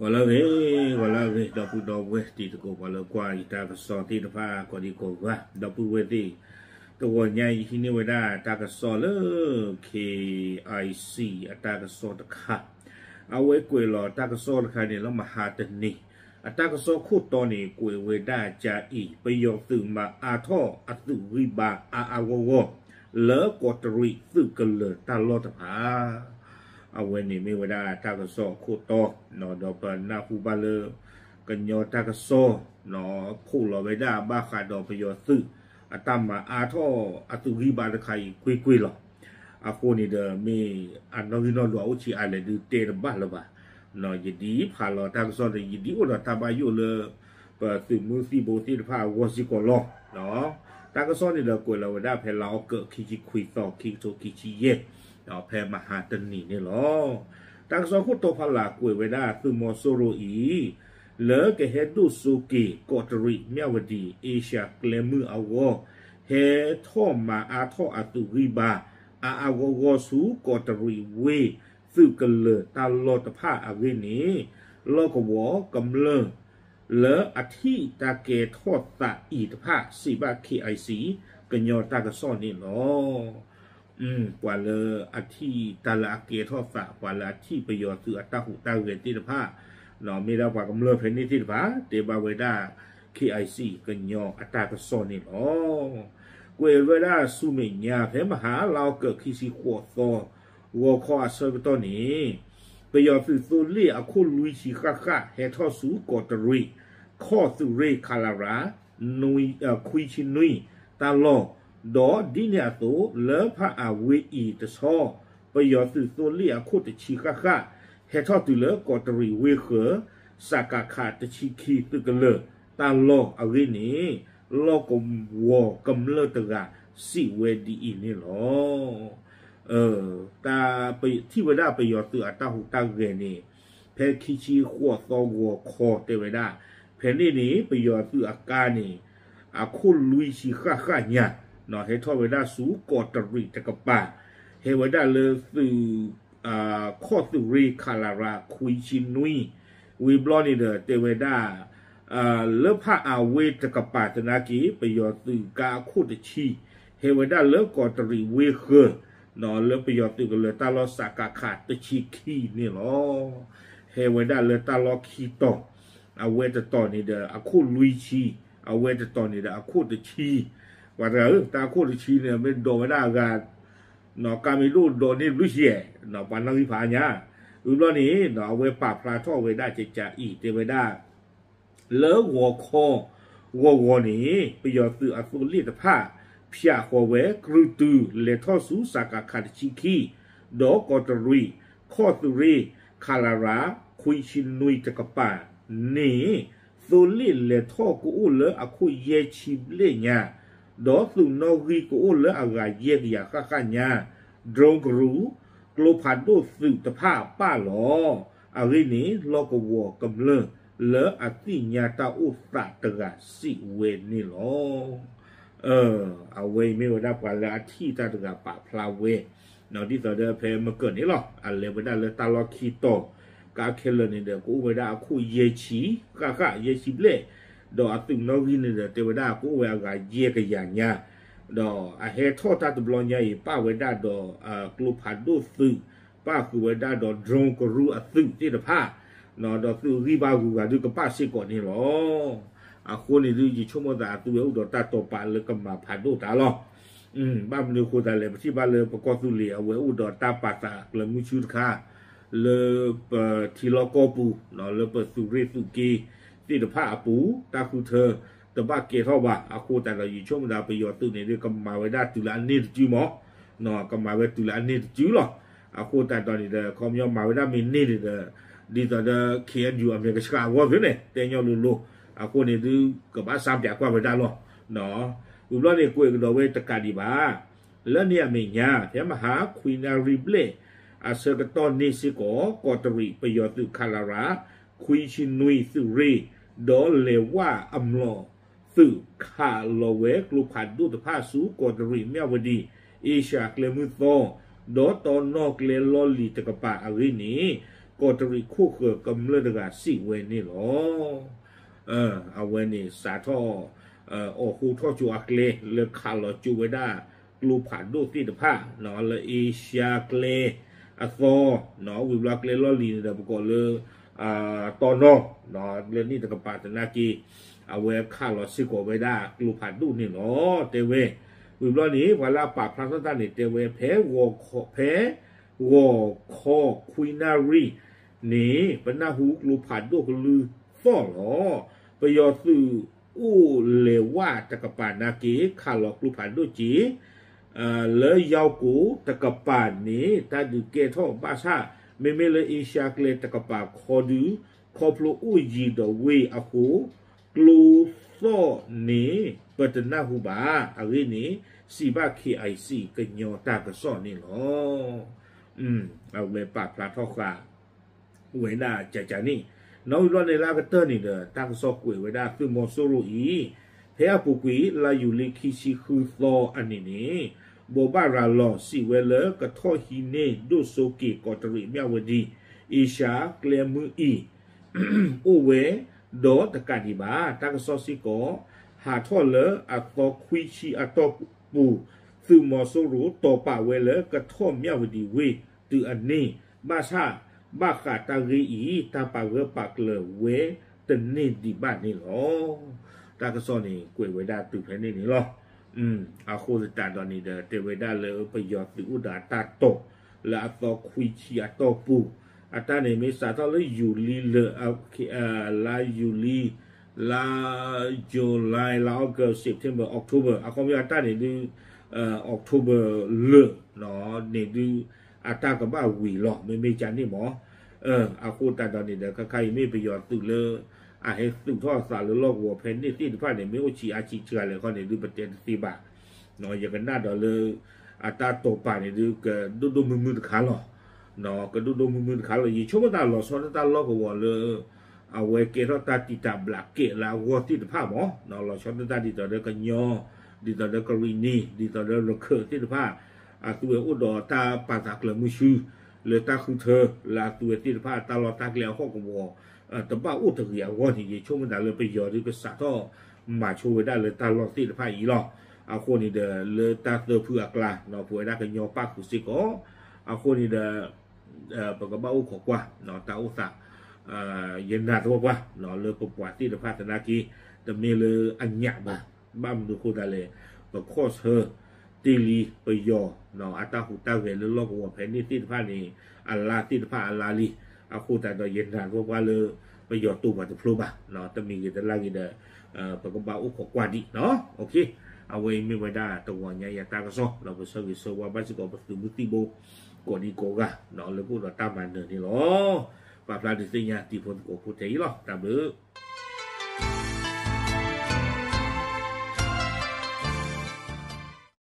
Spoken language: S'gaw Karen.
ဂီၤလၢအဂ့ၤ, ဂီၤလၢအဂ့ၤ ဒီပုၢ်ဒီဝဲၢ်တံၤသကိး ပှၤလၢကွၢ်ယတၢ်ကစီၣ်သ့ၣ်တဖၣ် ကိးဒံကိးဂၤ ဒီပုၢ်ဝဲၢ်သ့ၣ်, တဂီၤညါအံၤ ဟံးန့ၢ်ဝဲဒၣ်တၢ်ကစီၣ်လၢ K I C အတၢ်ကစီၣ်တခါ, အဝဲကွဲးလီၤတၢ်ကစီၣ်တခါန့ၣ်လၢမဟါတနံၤ, အတၢ်ကစီၣ်ခိၣ်တီန့ၣ် ကွဲးဝဲဒၣ်ကါအံၤ ပယီၤသုးမၤအါထီၣ်အသုးဂံၢ်ဘါအါအါဂီၢ်ဂီၢ် လၢကီးတရံးသုးကလၢၤတၢ်လီၢ်တဖၣ် အဝဲန့ၣ်မ့ၢ်ဝဲဒၣ်တၢ်ကစီၣ်အခိၣ်တီ, ဒီးပနၢ်ဟူဘၣ်လၢ ကညီတၢ်ကစီၣ် ခိးလီၤဝဲဒၣ်ဘၣ်ဃးဒီးပယီၤသုး အတၢ်မၤအါထီၣ်အသုးဂံၢ်ဘါတခါအံၤကွ့ၢ်ကွ့ၢ်လီၤ. အဃိန့ၣ်ဒီး မ့ၢ်အနီၣ်ဂံၢ်နီၣ်ဒွးအိၣ်ဆံးအါလဲၣ်ဒုးတဲတဘၣ်လၢၤဘၣ်. ယဒ်ဖးလီၤတၢ်ကစီၣ်န့ၣ် ယဒ်အိၣ်ဒီးတၢ်ဘၣ်ယိၣ်လၢ ပသုးမုၢ်သံၣ်ဘိသ့ၣ်တဖၣ်အဂီၢ်စ့ၢ်ကီးလီၤ. တၢ်ကစီၣ်န့ၣ်ဒီးကွဲးလီၤဝဲဒၣ်ဖဲလါအီကူး ခံဆံခွံသီ ခံကထိခံဆံယဲၢ်, ဖဲမဟါတနံၤန့ၣ်လီၤ. တၢ်ကစီၣ်ခိၣ်တီဖးလၢ်ကွဲးဝဲဒၣ်သုးမီၤစိရိၤအံၤ လၢကဟဲဒိၣ်စိက့ၤကီးတရံး မၠၣ်ဝတံၤ အ့ရှၢၣ်ကျဲမုၢ်အဂီၢ်, ဟဲထီၣ်မၤအါထီၣ်အသုးဂံၢ်ဘါ အါအါဂီၢ်ဂီၢ်ဆူကီးတရံးဝ့ၢ်သုးကလၢၤတၢ်လီၢ်တဖၣ်အဂ့ၢ်န့ၣ်, လီၢ်ကဝီၤကမျၢၢ် လၢအထံၣ်တၢ်ကဲထီၣ်သးအံၤတဖၣ် စံးဘၣ် K I C ကညီတၢ်ကစီၣ်န့ၣ်လီၤ. ပှၤလၢအထံၣ်တၢ်လၢအကဲထီၣ်သး ပှၤလၢအထံၣ်ပယီၤသုးအတၢ်ဟူးတၢ်ဂဲၤသ့ၣ်တဖၣ်, မ့ၢ်ဒၣ်ပှၤကမျၢၢ်ဖဲန့ၣ်သ့ၣ်တဖၣ် တဲဘၣ်ဝဲဒၣ် K I C ကညီအတၢ်ကစီၣ်န့ၣ်လီၤ. ကွဲးဝဲဒၣ်ဆူမဲာ်ညါ ဖဲမဟါလါအီကူး ခံဆံဃိးသီ ဂီၤခီအဆၢကတီၢ်န့ၣ်, ပယီၤသုးသိလ့ၣ်အခိၣ်လွံၢ်ဆံဃၣ်ဃၣ် ဟဲထီၣ်ဆူကီးတရံး ခီၣ်သုးရ့ၣ် ခလရ ခွံဆံနွံ တၢ်လီၢ်, ဒီးဒ်န့ၣ်အသိး လၢဖးအါဝ့ၢ်အံၤတဆီ ပယီၤသုးသိလ့ၣ်အခိၣ်တဆံဃၣ်ဃၣ် ဟဲထီၣ်တုၤလၢကီးတရံးဝ့ၢ်ဃၢၤ စကခ တဆံခံ သုးကလၢၤတၢ်လီၢ်အဂ့ၢ်န့ၣ်, လီၢ်ကဝီၤကမျၢၢ်တဂၤစံးဝဲဒ်အံၤန့ၣ်လီၤ. တၢ်ထံၣ်ဝဲဒၣ်ပယီၤသုးအတၢ်ဟူးတၢ်ဂဲၤန့ၣ်, ဖဲခံဆံဃိးသီဂီၤခီတဲဝဲဒၣ်, ဖဲန့ၣ်န့ၣ် ပယီၤသုးအကါန့ၣ် အခိၣ်လွံၢ်ဆံဃၣ်ဃၣ်ညါ, ဟဲထီၣ်ဝဲဒၣ်ဆူကီးတရံးတကပၤ, ဟဲဝဲဒၣ်လၢသုး ခီၣ်သုးရ့ၣ် ခလရ ခွံဆံနွံ, ဝံၤဘျီန့ၣ်ဒီးတဲဝဲဒၣ် လၢဖးအါဝ့ၢ်တကပၤသနာ်က့ ပယီၤသုးကါအခိၣ်တဆံ ဟဲဝဲဒၣ်လၢကီးတရံးဝ့ၢ်ဃၢၤ, လၢပယီၤသုးကလၢၤတၢ်လီၢ် စကခ တဆံခံန့ၣ်လီၤ. ဟဲဝဲဒၣ်လၢတၢ်လီၢ်ခံတီၤ, အဝဲတတီၤန့ၣ်ဒီးအခိၣ်လွံၢ်ဆံ, အဝဲတတီၤန့ၣ်ဒီးအခိၣ်တဆံ, ပှၤတဂၤဧၢ တၢ်အခိၣ်တဆံန့ၣ် မ့ၢ်ဒိးဝဲဒၣ်အဂၤ ကါမ့ၢ်ဒိၣ်ဒိးန့ၢ်ဘျုးဆံ, ပှၤနီၣ်ဂံၢ်ဖးအါညါ, ဝံၤဘျီန့ၣ် အဝဲပာ်ဖျါထီၣ်ဝဲဒၣ်ကကအံၤ တဲဝဲဒၣ် လၢဂီၤခီ ဂီၤဂီၤန့ၣ် ပယီၤသုးအသိလ့ၣ်တဖၣ် ဖၠးဃီၤဝဲ ကြုးတုၤ လဲၤထီၣ်ဆူ စကခ တဆံခံ, ဒီးကီးတရံး ခီၣ်သုးရ့ၣ် ခလရ ခွံဆံနွံတကပၤန့ၣ် သိလ့ၣ်လဲၤထီၣ်ကအိၣ်လၢအခိၣ်ယဲၢ်ဆံဘျဲၣ်ညါ, ဒီးသုးနီၣ်ဂံၢ်ကအိၣ်လၢအဂၤယဲၢ်ကယၤဃၣ်ဃၣ်ညါ, drone ကရူၢ် ကျိဖးဒိၣ်သုးတဖၣ်ပာ်လီၤ. အဂ့ၢ်န့ၣ် လီၢ်ကဝီၤကမျၢၢ်လၢအသ့ၣ်ညါတၢ်အိၣ်သးတဂၤစံးဝဲန့ၣ်လီၤ. အဝဲအံၤမ့ၢ်ဝဲဒၣ်ပှၤလၢအထံၣ်တၢ်တဂၤပာ်ဖျါဝဲ, ဒ်သိးဒီးဖဲမကၢၢ်န့ၣ်လီၤ အလဲၤဝဲဒၣ်လၢတၢ်လီၢ်ခံတီၤ, ကါခဲလၢာ်န့ၣ်ဒီး ကအိၣ်ဝဲဒၣ်အခိၣ်ယဲၢ်ဆံ, ဃၣ်ဃၣ်ယဲၢ်ဆံဘျဲၣ်, ဒီးအသုးနီၣ်ဂံၢ်န့ၣ်ဒီး တဲဝဲဒၣ်ကအိၣ်ဝဲအဂၤယဲၢ်ကယၤညါ, ဒီးအဟဲထီၣ်တၢ်တဘျီညါအံၤ ပာ်ဝဲဒၣ်ဒီး ကျိဖးဒိၣ်သုး, ပာ်ဃုာ်ဝဲဒၣ်ဒီး drone ကရူၢ်အသုးသ့ၣ်တဖၣ်, ဒီးသုးဂံၢ်ဘါဂုၤဂၤဒုးကပာ်စ့ၢ်ကီးန့ၣ်လီၤ. အဃိန့ၣ်ဒုး ယဆိကမိၣ်သးအသုဝဲအိၣ်ဒီးတၢ်တိာ်ပာ်လၢကမၤဖးဒိၣ်တၢ်လီၤ. ဘၣ်မနုၤအဃိသတးလဲၣ် ပထံၣ်ဘၣ်လၢပကီၢ်သူလ့ၤ အဝဲအိၣ်ဒီးတၢ်ပာ်သးကျၢၤမုဆူတခါ လၢပထံလီၢ်ကီၢ်ပူၤ, လၢပသုးရ့ၣ်သုးက့သ့ၣ်တဖၣ်အပူၤ တၢ်ဃုထၢတဘၣ်ကဲထီၣ်ဘၣ်. အဃိသတးဒီး ယဆိကမိၣ်သးပယီၤသုးန့ၣ်ဒုး ကမၤဝဲဒၣ်တုၤလၢအန့ၢ်တစုမး, ကမၤဝဲတုၤလၢအန့ၢ်တစုလီၤ. အဃိသတးဒီးန့ၣ်ဒီး ခီပညီမၤဝဲဒၣ်မ့ၢ်န့ၢ်န့ၣ်ဒီး ဒ်သိးဒီး K N U အမဲာ်ကဆှးအဂီၢ်သ့န့ၣ် တဲညီလိၤလိၤ, အဃိန့ၣ်ဒုး ကဘၣ်စၢ်ပၠးကွၢ်ဝဲဒၣ်လီၤ. ဝံၤဘျီန့ၣ် ကွဲးကဒီးဝဲတကးဒံးဘၣ် လၢန့ၣ်အမဲာ်ညါ ဖဲမဟါခွံနၣ်ရံၣ်ဘျဲၣ်အဆၢကတီၢ်န့ၣ်စ့ၢ်ကီး ကီးတရံးပယီၤသုး ခလရ ခွံဆံနွံသုးရ့ၣ် ဒီးလဲၤဝၣ်အမျိာ်သုး ခးလီၤဝဲကျိဖးဒိၣ်တဖၣ်ဆူ ကီးတရံး မၠၣ်ဝတံၤ အ့ရှၢၣ်ကျဲမုၢ်သီ ဒီးတီနီၣ်ကျဲလီၢ်လံၤတကပၤအဂ့ၢ်န့ၣ် ကီးတရံးခိၣ်ဃၢၤကမျၢၢ်တဂၤစံးဝဲန့ၣ်လီၤ. အဝဲန့ၣ်စးထီၣ် အီၣ်ဃိထီၣ်ကၠိအကျဲလၢခးလီၤကၠိဝဲဒၣ် ကျိဖးဒိၣ်သ့ၣ်တဖၣ် လၢအ့ရှါကျဲအသီ ဝံၤဘျီကျဲလီၢ်လံၤန့ၣ်ဒီး ပကိးလၢ တီနီၢ် လၢန့ၣ်တကပၤသနာ်က့ အဝဲခးလီၤစ့ၢ်ကီးဝဲဒၣ်ကျိဖးဒိၣ်န့ၣ်လီၤ တဲဝဲ. ဝံၤဘျီန့ၣ် ပှၤလၢအပာ်ဖျါထီၣ်တၢ်န့ၣ် တဲဝဲ ဖဲဂီၤခီ ဖဲဂီၤခီခွံနၣ်ရံၣ်န့ၣ် ပနၢ်ဟူကျိဖးဒိၣ်ကလုၢ်သီၣ်လီၤ. ပယီၤသုးအိၣ်လဲၤဝဲတကပၤနာ်က့ ခးလီၤကျိဖးဒိၣ်က့ၤ လၢယီၤကိာ်တကပၤန့ၣ် တၢ်ဒုးကဲထီၣ်ဘၣ်ဆၣ် မ့မ့ၢ်လၢအ့ရှါကျဲတကပၤခီဒု ခီဖျိအိၣ်ယံၤဒီးဝ့ၢ်အဃိ ကျိသီၣ်န့ၣ် ပတနၢ်ဟူဘၣ်. အဂ့ၢ်န့ၣ် စံးဘၣ် KIC ကညီတၢ်ကစီၣ်န့ၣ်လီၤ. အဝဲပာ်ဖျါထီၣ်ဃာ် ဝဲဒၣ်ကကန့ၣ် နီၣ်ဝံၤဘျီန့ၣ်လၢအကတၢၢ်န့ၣ်ဒီး တၢ်ကစီၣ်ကွဲးဝဲဒၣ်သုးမီၤစိရိၤအံၤ ဖဲအပူၤကွံာ် လါယူၤလံခံဆံဃုသီအနံၤန့ၣ် ဘိးဘၣ်ရၤလီၤစံးဝဲလၢကထီၣ်ဟံးန့ၢ်ဒိၣ်စိက့ၤကီးတရံးမၠၣ်ဝတံၤ အ့ရှါကျဲမုၢ်အံၤ အိၣ်ဝဲဒီးတကးဒံးဘၣ် တၢ်ကစီၣ်စ့ၢ်ကီး ဟးထီၣ်လၢအသီခွံဆံအတီၢ်ပူၤ သုးမီၤစိရိၤတီၤပာ်ဝဲလၢကထီၣ်မၠၣ်ဝတံၤဝ့ၢ်တုၤအန့ၣ် ဘၣ်ဆၣ် ဘၣ်ဃးတၢ်ဂ့ၢ်အံၤ တၢ်ပာ်ဂၢၢ်ပာ်ကျၢၤဝဲတန့ၢ်ဒံးဘၣ်န့ၣ်လီၤ. တၢ်ကစီၣ်န့ၣ် ကွဲးဝဲဒၣ်တုၤဖဲန့ၣ်န့ၣ်လီၤ. အဃိသတးဒီးန့ၣ်ဒီး တဲဝဲဒၣ်လၢပယီၤသုးအိၣ်ဒီးအတၢ်တိာ် လၢအသီခွံဆံအတီၢ်ပူၤ အတၢ်န့ၣ်မ့ၢ်စးထီၣ်လၢယူၤလံလၢ လါယူၤလံ လါ July လါ August September October အခီပညီအတၢ်န့ၣ်ဒု October လၢာ်န့ၣ်ဒု အတၢ်ကဘၣ်ဝံၤလီၤ မ့မ့ၢ်ကန့ၣ်မး အဃိသတးဒီးန့ၣ်ဒီး ခါခါအံၤမ့ၢ်ပယီၤသုးလၢ အဟဲသုးထီၣ်အသးလၢလီၢ်ကဝီၤဖဲန့ၣ်သ့ၣ်တဖၣ်န့ၣ် မ့ၢ်အိၣ်ဆံးအါဆံးစှၤလဲၣ်ခီန့ၣ်ဒု ပတဲတသ့ဘၣ်. ယကနၣ်ဒီးလၢ အတၢ်တိာ်ပာ်န့ၣ်ဒု ကဒိၣ်ဒိၣ်မုၢ်မုၢ်တခါလီၤ. ကဒိၣ်ဒိၣ်မုၢ်မုၢ်တခါလီၤ. ယဆိကမိၣ်သးလီၤဆီဒၣ်တၢ်လီၢ်ကဝီၤလၢ အဝဲကဲထီၣ်တၢ်တံာ်တာ်ဘျးကဲးလၢအဂီၢ်သ့ၣ်တဖၣ်မး လီၤဆီဒၣ်တၢ်ဒ်သိးဒီးကညီ ဒ်သိးဒီးကရံၣ်နံၤ ဒ်သိးဒီးရခၢၣ်သ့ၣ်တဖၣ် အသုဝဲအိၣ်ဒီးတၢ်ပာ်သးကျၢၤမုၢ်ဆူ လၢတၢ်ဃုထၢလၢအသုဝဲသ့ၣ်တဖၣ် တၢ်လီၢ်တၢ်ကျဲအဟီၣ်ကဝီၤ တဘၣ်အိၣ်တဂ့ၤအဂီၢ်န့ၣ် ယဆိကမိၣ်သးလၢပယီၤဒုကစးထီၣ်မၤဆိဝဲဒၣ်လၢတၢ်လီၢ်သ့ၣ်တဖၣ်အံၤလီၤ. အဃိန့ၣ်ဒီး လၢတၢ်သၢဖုအကျါ ပဝဲဒၣ်ကညီပၣ်ဃုာ်စ့ၢ်ကီး အဃိန့ၣ်ဒီး ပကဘၣ်အိၣ်ခိးကွၢ် တၢ်အိၣ်သး ယနာ်သပှၢ်ပှၢ် လၢပပှၤသ့ၣ်တဖၣ်သနာ်က့ တမ့ၢ်လၢအညးဘၣ်. ဘၣ်မနုၤအဃိသတးလဲၣ် ပခီၣ်ဆၢတ့ၢ်လံပယီၤ အတၢ်ဟူးတၢ်ဂဲၤလၢလီၢ်ကဝီၤဖဲန့ၣ်သ့ၣ်တဖၣ်န့ၣ် အလါသ့ၣ်တဖၣ်အလါလံ. အဃိသတးဒီးယနာ်သပှၢ်ပှၢ်လၢ ပယီၤတိာ်ပှၤတဖျိဘၣ် တမံၤဂ့ၤတလါဂ့ၤဒီး ပကဘၣ်အိၣ်ခိးကွၢ်ဒံး. အဝဲအံၤမ့ၢ်ဝဲဒၣ်တဂီၤညါအံၤအတၢ်ကစီၣ် ဒီးပဆၢဂ့ၤဆၢဝါဘၣ်စ့ၢ်ကီးပသုးမုၢ်သံၣ်ဘိ ကိးဒံကိးဂၤ လၢကအိၣ်ဒီးတၢ်မၤနၢၤန့ၣ်လီၤ. ပာ်ဖျါဒုးသ့ၣ်ညါတံၤဖိသကိးဖိထဲအံၤလီၤ. တၢ်ဘျုး